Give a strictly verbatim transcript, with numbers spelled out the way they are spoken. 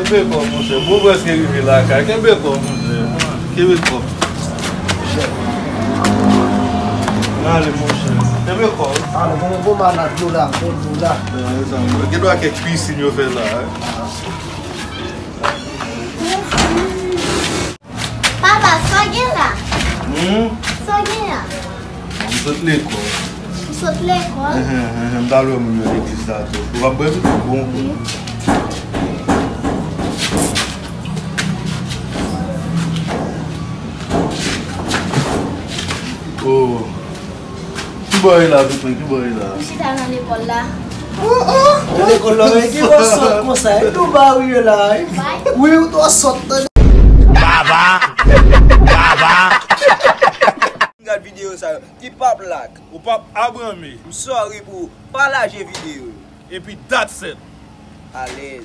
Kenbe kò, monchè. Bon, prèske rive lakay. Kenbe kò, monchè. Kenbe kò. N ale, monchè. Kenbe kò. Ale, bon, bon, malad yo la, bon, bon, la. Gen dwa kèk pisin yo fè la, wi. Papa, sa w gen la? Hmm? Sa w gen la? M sot lekòl. Ou sot lekòl? Ehe, ehe, m t al wè moun yo legliz la tou. Ou p ap bwè pitit? Bon. Oh. Ki bò e la, Toupen? Ki bò e la? M chita nan lekòl la. Oh, oh! Nan lekòl la, men ki bò sòt konsa? E tou ba ou ye la, wi. Wi, ou twò sòt, tande. Baba! Baba! Gad videyo sa yo. Ki p ap like. Ou p ap abòne. M sorry pou ou. Pataje videyo yo. Epi that's it. Alèz.